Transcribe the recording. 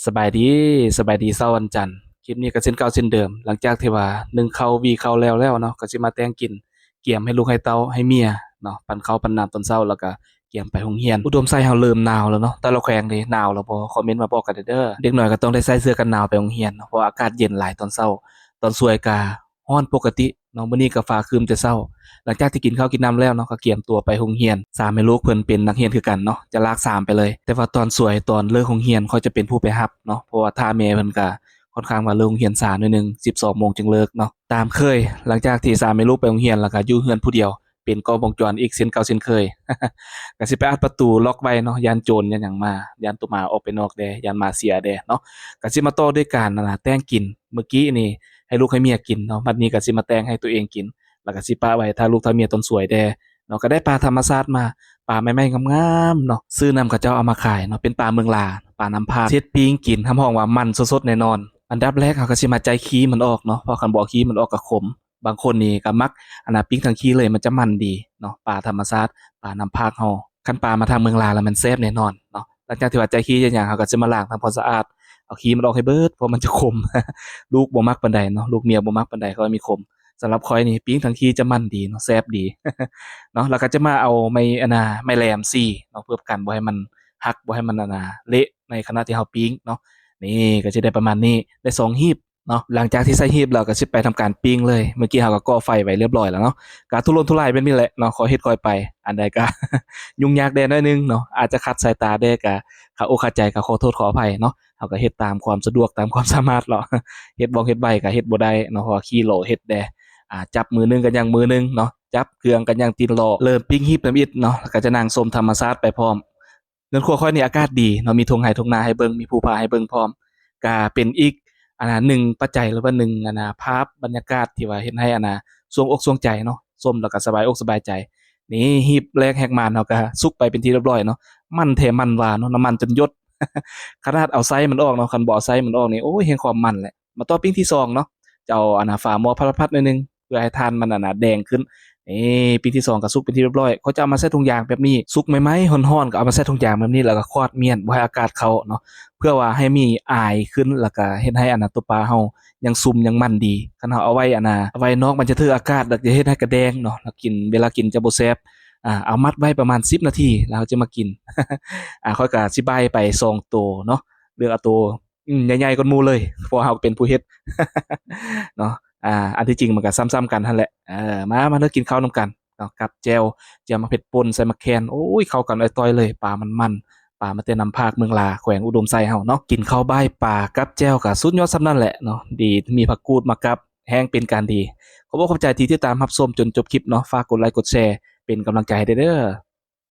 ສະບາຍດີ ສະບາຍດີເຊົ້າວັນຈັນ. ຄລິບນີ້ກໍເຊັ່ນເກົ່າເຊັ່ນເດີມ ຫຼັງຈາກທີ່ວ່າໜຶ້ງເຂົ້າ ຫວີເຂົ້າແລ້ວແລ້ວເນາະ ກໍຊິມາແຕ່ງກິນ ກຽມໃຫ້ລູກໃຫ້ເຕົ້າໃຫ້ເມຍເນາະ ປັນເຂົ້າປັນນ້ຳຕອນເຊົ້າ ແລ້ວກໍກຽມໄປໂຮງຮຽນ. ອຸດົມໄຊເຮົາເລີ່ມໜາວແລ້ວເນາະ ແຕ່ລະແຂວງເດ ໜາວແລ້ວບໍ່? ຄອມເມັນມາບອກກັນແດ່ເດີ. ເດັກນ້ອຍກໍຕ້ອງໄດ້ໃສ່ເສື້ອກັນໜາວໄປໂຮງຮຽນເນາະ ເພາະວ່າອາກາດເຢັນຫຼາຍຕອນເຊົ້າ. ຕອນສວຍກໍຮ້ອນປົກກະຕິເນາະ ມື້ນີ້ກໍຟ້າຄຶ້ມແຕ່ເຊົ້າ. ຫຼັງຈາກທີ່ກິນເຂົ້າກິນນ້ຳແລ້ວເນາະ ກໍກຽມຕົວໄປໂຮງຮຽນ. ສາມແມ່ລູກເພິ່ນເປັນນັກຮຽນຄືກັນເນາະ ຈະລາກສາມໄປເລີຍ. ແຕ່ວ່າຕອນສວຍຕອນເລີກໂຮງຮຽນ ຂ້ອຍຈະເປັນຜູ້ໄປຮັບເນາະ ເພາະວ່າຖ້າແມ່ເພິ່ນກໍຄ່ອນຂ້າງວ່າເລີກໂຮງຮຽນຊ້າໜ້ອຍໜຶ່ງ ສິບສອງໂມງຈຶ່ງເລີກເນາະ. ຕາມເຄີຍ ຫຼັງຈາກທີ່ສາມແມ່ລູກໄປໂຮງຮຽນ ແລ້ວກໍຢູ່ເຮືອນຜູ້ດຽວ ເປັນກ້ອງວົງຈອນອີກເຊັ່ນເກົ່າເຊັ່ນເຄີຍ. ກໍຊິໄປອັດປະຕູລັອກໄວ້ເນາະ ຢ້ານໂຈນຢ້ານຫຍັງມາ ຢ້ານໂຕໝາອອກໄປນອກແດ່ ຢ້ານໝາເສຍແດ່ເນາະ. ກໍຊິມາຕໍ່ດ້ວຍການ ອັນນະ ແຕ່ງກິນ. ມື້ກີ້ນີ້ໃຫ້ລູກໃຫ້ເມຍກິນເນາະ ບັດນີ້ກໍຊິມາແຕ່ງໃຫ້ຕົວເອງກິນ ແລ້ວກໍຊິປະໄວ້ຖ້າລູກຖ້າເມຍຕອນສວຍແດ່ເນາະ. ກໍໄດ້ປາທຳມະຊາດມາ ປາໃໝ່ໆງາມໆເນາະ ຊື້ນຳເຂົາເຈົ້າເອົາມາຂາຍເນາະ ເປັນປາເມືອງລາ ປານ້ຳພາກ ເຮັດປີ້ງກິນ ຮັບຮອງວ່າມັນສົດໆແນ່ນອນ. ອັນດັບແລກເຮົາກໍຊິມາໄຈຂີ້ມັນອອກເນາະ ເພາະຄັນບໍ່ຂີ້ມັນອອກກໍຂົມ. ບາງຄົນນີ້ກໍມັກ ອັນນະ ປີ້ງທັງຂີ້ເລີຍ ມັນຈະມັນດີເນາະ ປາທຳມະຊາດ ປານ້ຳພາກເຮົາ. ຄັນປາມາທາງເມືອງລາແລ້ວມັນແຊບແນ່ນອນເນາະ. ຫຼັງຈາກທີ່ວ່າໄຈຂີ້ໄຈຫຍັງ ເຮົາກໍຊິມາລ້າງທຳຄວາມສະອາດ ເອົາຂີ້ມັນອອກໃຫ້ເບິດ ເພາະມັນຈະຂົມ. ລູກບໍ່ມັກປານໃດເນາະ ລູກເມຍບໍ່ມັກປານໃດ ເພາະວ່າມີຂົມ. ສຳລັບຂ້ອຍນີ້ ປີ້ງທັງຂີ້ຈະມັນດີເນາະ ແຊບດີເນາະ. ແລ້ວກໍຈະມາເອົາໄມ້ ອັນນະ ໄມ້ແຫຼມຊີ້ເນາະ ເພື່ອກັນບໍ່ໃຫ້ມັນຫັກ ບໍ່ໃຫ້ມັນ ອັນນະ ເລະ ໃນຂະນະທີ່ເຮົາປີ້ງເນາະ. ນີ້ກໍຈະໄດ້ປະມານນີ້ ໄດ້ສອງຮີບ ເນາະ. ຫຼັງຈາກທີ່ໃສ່ຮີບແລ້ວກໍຊິໄປທຳການປີ້ງເລີຍ. ເມື່ອກີ້ເຮົາກໍກໍ່ໄຟໄວ້ລຽບລ້ອຍແລ້ວເນາະ ກະທຸລົນທຸລາຍແບບນີ້ແຫຼະເນາະ ຂໍເຮັດຄ່ອຍໄປ. ອັນໃດກະ ຫຍຸ້ງຍາກແດ່ໜ້ອຍໜຶ່ງເນາະ ອາດຈະຂັດສາຍຕາແດ່ ກະຄາອົກຄາໃຈ ກະຂໍໂທດຂໍອະໄພເນາະ. ເຮົາກໍເຮັດຕາມຄວາມສະດວກ ຕາມຄວາມສາມາດເນາະ. ເຮັດວ່ອງເຮັດໄວກໍເຮັດບໍ່ໄດ້ເນາະ ເພາະວ່າຂີ້ຫຼໍ່ເຮັດແດ່ ອາ ຈັບມືໜຶ່ງກໍຍັງມືໜຶ່ງເນາະ ຈັບເຄື່ອງກໍຍັງຕິດຫຼໍ່. ເລີ່ມປີ້ງຮີບທຳອິດເນາະ ແລ້ວກໍຈະນັ່ງຊົມທຳມະຊາດໄປພ້ອມ. ເຮືອນຄົວຂ້ອຍນີ້ອາກາດດີເນາະ ມີທົ່ງໄຮ່ທົ່ງນາໃຫ້ເບິ່ງ ມີພູຜາໃຫ້ເບິ່ງພ້ອມ. ກະເປັນອີກ ອັນນະ ໜຶ່ງປັດໄຈ ຫຼືວ່າໜຶ່ງ ອັນນະ ພາບບັນຍາກາດທີ່ວ່າເຮັດໃຫ້ ອັນນະ ຊ່ວງອົກຊ່ວງໃຈເນາະ ຊົມແລ້ວກະສະບາຍອົກສະບາຍໃຈ. ນີ້ ຮີບແລກແຮກມານເຮົາກະສຸກໄປເປັນທີ່ຮຽບຮ້ອຍເນາະ. ມັນແທ້ມັນວ່າເນາະ ນ້ຳມັນຈົນຢົດ. ຂະໜາດເອົາໄສ້ມັນອອກເນາະ ຄັນບໍ່ເອົາໄສ້ມັນອอกນີ້ ໂອ້ຍ ແຮງຄວາມມັນແຫຼະ. ມາຕໍ່ປີ້ງທີສອງເນາະ ຈະເອົາ ອັນນະ ຝາໝໍ້ພັດໆໜ້ອຍໜຶ່ງ ເພື່ອໃຫ້ຖ່ານມັນ ອັນນະ ແດງຂຶ້ນ. ນີ້ ປີ້ງທີສອງກໍສຸກເປັນທີ່ຮຽບຮ້ອຍ. ເຂົາຈະເອົາມາໃສ່ຖົງຢາງແບບນີ້ ສຸກໃໝ່ໆ ຮ້ອນໆ ກໍເອົາມາໃສ່ຖົງຢາງແບບນີ້ ແລ້ວກໍຄວາດມ້ຽນ ບໍ່ໃຫ້ອາກາດເຂົ້າເນາະ ເພື່ອວ່າໃຫ້ມີອາຍຂຶ້ນ ແລ້ວກໍເຮັດໃຫ້ ອັນນະ ຕົວປາເຮົາຍັງຊຸ່ມຍັງມັນດີ. ຄັນເຮົາເອົາໄວ້ ອັນນະ ໄວ້ນອກ ມັນຈະຖືກອາກາດ ແລ້ວຈະເຮັດໃຫ້ກະແດງເນາະ ແລ້ວກິນ ເວລາກິນຈະບໍ່ແຊບ. ອາ ເອົາມັດໄວ້ປະມານສິບນາທີ ແລ້ວເຮົາຈະມາກິນ. ອາ ຂ້ອຍກໍຊິບາຍໄປສອງໂຕເນາະ ເລືອກເອົາໂຕ ອືມ ໃຫຍ່ໆກ່ອນໝູ່ເລີຍ ເພາະວ່າເຮົາເປັນຜູ້ເຮັດເນາະ. ອາ ອັນທີ່ຈິງມັນກໍຊ້ຳໆກັນຫັ້ນແຫຼະ. ເອີ ມາ ມາເດີ ກິນເຂົ້ານຳກັນເນາະ ກັບແຈ່ວ ແຈ່ວໝາກເຜັດປົ່ນໃສ່ໝາກແຄນ. ໂອ້ຍ ເຂົ້າກັນອາດຕອຍເລີຍ ປາມັນໆ ປາມາແຕ່ນ້ຳພາກເມືອງລາ ແຂວງອຸດົມໄຊເຮົາເນາະ. ກິນເຂົ້າບ່າຍປາກັບແຈ່ວກໍສຸດຍອດສ່ຳນັ້ນແຫຼະເນາະ ດີມີຜັກກູດມາກັບ ແຮ່ງເປັນການດີ. ຂອບອົກຂອບໃຈທີ່ຕິດຕາມຮັບຊົມຈົນຈົບຄລິບເນາະ ຝາກກົດໄລກົດແຊເປັນກຳລັງໃຈໃຫ້ແດ່ເດີ.